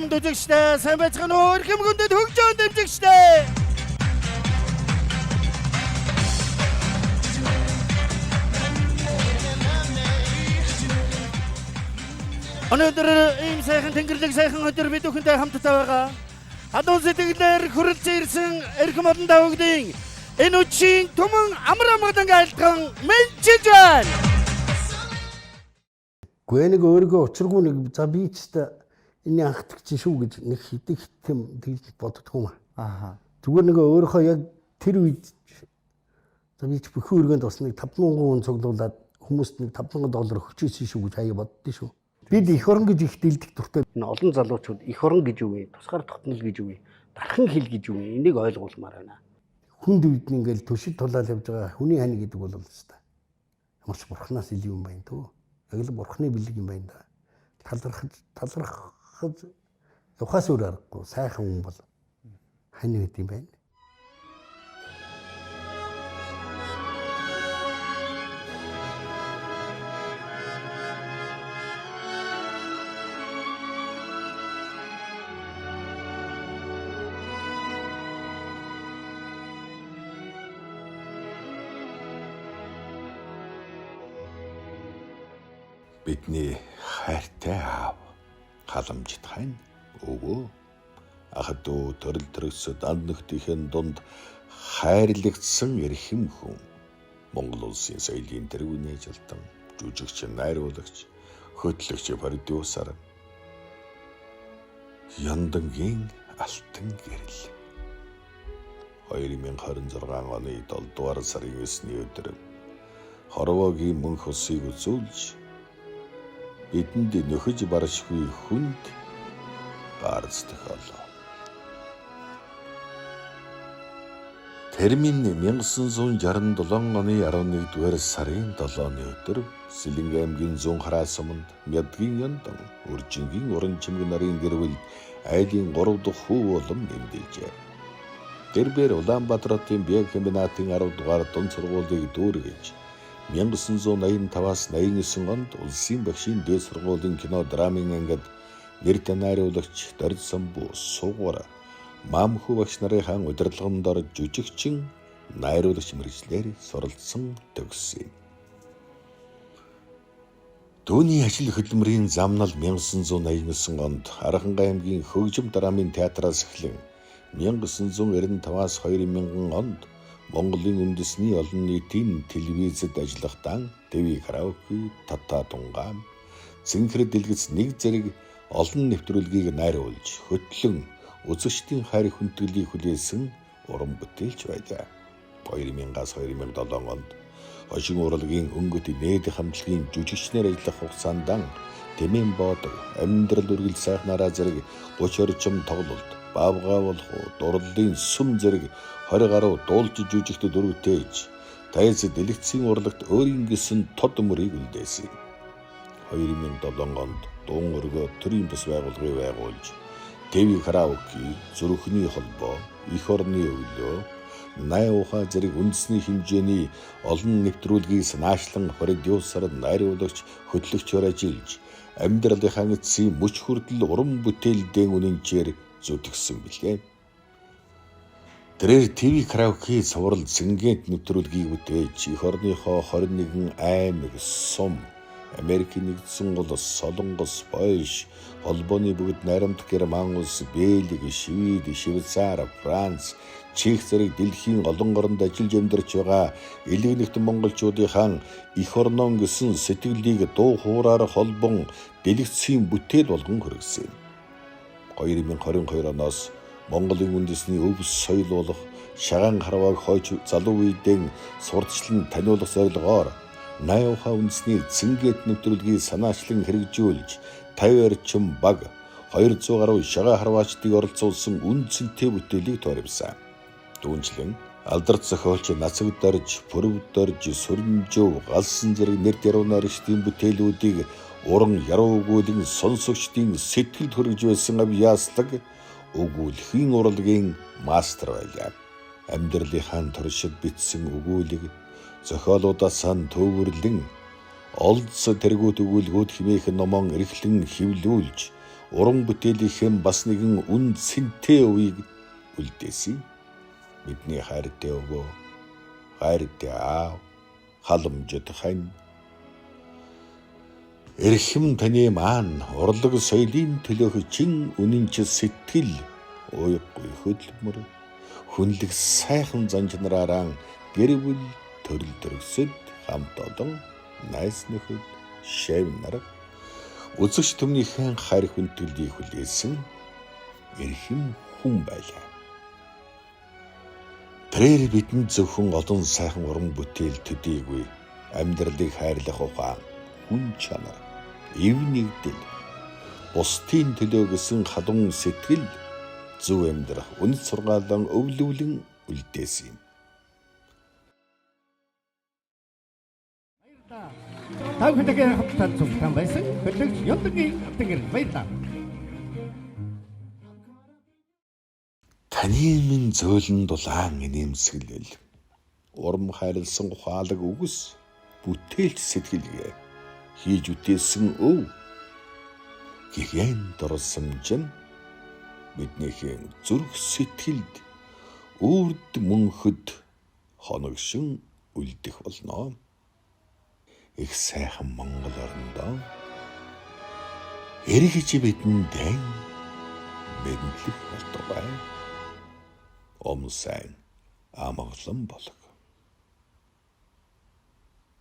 хүнд үзэгчдээ, сайн байцгаана уу? Эрхэм хүндэт хөгжөөн дэмжигчдээ. Өнөөдөр ийм сайхан тэнгэрлэг сайхан өдөр бид бүхэнтэй хамтдаа байгаа. Халуун сэтгэлээр хүрэлцэн ирсэн эрхэм олон давгдын энэ үдшийн түмэн амар амгалан айлтган мэдчилж байна. Гүй нэг өөрийгөө учиргүй нэг за би ч та энэ анхдагч шүү гэж нэг хидэх хэм тэгж боддгоо юм. Аха. Зүгээр нэг өөрийнхөө яг тэр үед за би ч бүхэн өргөнд бас нэг 5000 хүн цуглуулад хүмүүст нэг 5000 доллар өгчээсэн шүү гэж хаяа боддоо шүү. Бид эх орон гэж их дэлдэх дуртай. Энэ олон залуучууд эх орон гэж юу юм, тусгаар тогтнол гэж юу юм, дархан хэл гэж юу юм, энийг ойлгуулмаар байна. Хүнд үед нь ингээл төшид тулаал явж байгаа хүний хань гэдэг бол л та. Ямар ч бурхнаас илүү юм байна дөө. Яг л бурхны бэлэг юм байна да. Талархаж талархаж явахаас өөр аргагүй сайхан хүн бол хань байд юм байна. Бидний хайртай аав халамжит хань өвөө ах дүү төрөл төрөсөд анд нөхдийн дунд хайрлагдсан эрхэм хүн Монгол улсын соёлын тэргүүний ажилтан, жүжигч, найруулагч, хөтлөгч, продюсер Яндангийн алтан гэрэл 2026 оны 7 дугаар сарын 9-ний өдөр Хорвоогийн мөнх усыг үзүүлж бидэнд нөхөж баршгүй хүнд гарц тохиолоо. Термин 1967 оны 11-р сарын 7-ны өдөр Сэлэнг аймгийн Зүүн Хараа суманд Мядгийн Яндан Үржингийн уран чимэг нарын гэрвэл айлын 3 дахь хүү болон нэмдэлжээ. Дэрбээр Улаанбаатар хотын бие комбинатын 10 дугаар дунд сургуулийг дүүргэж 1985-аас 89 онд улсын багшийн дээд сургуулийн кино драмын ангид нэр найруулагч Дорж Самбу Сугвар Маамхүү багш нарынхаа удирдлаганд орж жүжигчин найруулагч мэргэжлээр суралцсан төгссөн. Түүний ажил хөдөлмөрийн замнал 1989 онд Архангай аймгийн Хөгжим драмын театраас эхлэн 1995-аас 2000 онд Монголын үндэсний олон нийтийн телевизэд ажиллахдаа ТV караоке, Тата тунгаа, Цэнхэр дэлгэц нэг зэрэг олон нэвтрүүлгийг найруулж хөтлөн үзэгчдийн хайр хүндэтгэлийг хүлээсэн уран бүтээлч байлаа. 2000-аас 2007 онд хошин урлагийн өнгөт нээд хамтлагийн жүжигчнэр ажиллах хугацаанд Тэмээн боодог, амьдрал үргэлж сайхнараа зэрэг 30 орчим тоглолт, баавгай болох уу, дурлалын сүм зэрэг 20 гаруй дуулж жүжигт дөрвтээж, тайз дэлгэцийн урлагт өөрийн гэсэн тод мөрийг үлдээсэн. 2007 онд дуун өргөө төрийн бас байгууллагыг байгуулж, ТV караоке, зүрхний холбоо, эх орны өглөө, най ухаа зэрэг үндэсний хэмжээний олон нэвтрүүлгийг санаачлан продюсер, найруулагч, хөтлөгчөөр ажиллаж, амьдралынхаа эцсийн мөч хүртэл уран бүтээлдэн үнэнчээр зүтгэсэн билээ. Тэрээр ТV караоке цуврал Зингент нэвтрүүлгийг бүтээж эх орныхоо 21 аймаг, сум, Америкийн нэгдсэн улс, Солонгос, Польш, холбооны бүгд найрамдах Герман улс, Бельги, Швед, Швейцар, Франц, Чех зэрэг дэлхийн олон оронд ажиллаж амьдарч байгаа элэгнэгт монголчуудынхаа эх орноо гэсэн сэтгэлийг дуу хуураар холбон дэлгэцийн бүтээл болгон хүргэсэн. 2022 оноос Монголын үндэсний өв соёл болох шагаан харвааг хойч залуу үеийн сурталчлан таниулах зорилгоор 80 ухаан үндэсний цэнгэт нэвтрүүлгийг санаачлан хэрэгжүүлж 50 орчим баг 200 гаруй шагаа харваачдыг оролцуулсан үн цэнтэй бүтээлийг тооримсан. Түүнчлэн алдарт зохиолч Нацаг Дорж, Пүрэв Дорж, Сүрэнжөв, Галсан зэрэг нэр яруу найрагчдын бүтээлүүдийг уран яруу өгүүлэн сонсогчдын сэтгэлд хүргэж байсан авьяаслаг өгүүлэхийн урлагийн мастер байлаа. Амьдралынхаа туршид бичсэн өгүүлэг зохиолуудаас төвөрлөн олдс тэргүүт өгүүлгүүд хэмээх номон эрхлэн хэвлүүлж Уран бүтээлийнхэн бас нэгэн үн цэнтэй өвийг үлдээсэн. Бидний хайртай өвөө, хайртай аав, халамжид хань. Эрхэм таны маань урлаг соёлын төлөөх чин үнэнч сэтгэл, уйгүй хөдөлмөр, хүнлэг сайхан зан чанараараа гэр бүл төрөл төрөсөд хамт олон найз нөхөд шавь нар үзэгч түмнийхэн хайр хүндэтгэлийг хүлээсэн эрхэм хүн байлаа. Тэрээр бидэнд зөвхөн олон сайхан уран бүтээл төдийгүй амьдралыг хайрлах ухаан, хүн чанар, эв нэгдэл, бусдын төлөө гэсэн халуун сэтгэл, зөв амьдрах үнэт сургаалан өвлөвлөн үлдээсэн юм. Та бүхэнтэйгээ хамтдаа цугтан байсан хөтлөгч Юндагийн Тэнгэр баярлалаа. Таны минь зөөлөн дулаан инээмсэглэл, урам хайрлсан ухаалаг үгс, бүтээлч сэтгэлгээ хийж үтээсэн өв гэгээн дурсамж нь биднийхээ зүрх сэтгэлд үрд мөнхөд хоногшин үлдэх болно. Их сайхан Монгол орондоо эргэж бидэнд дайн мэндлэх болтугай. Ом сайн амгалан болог.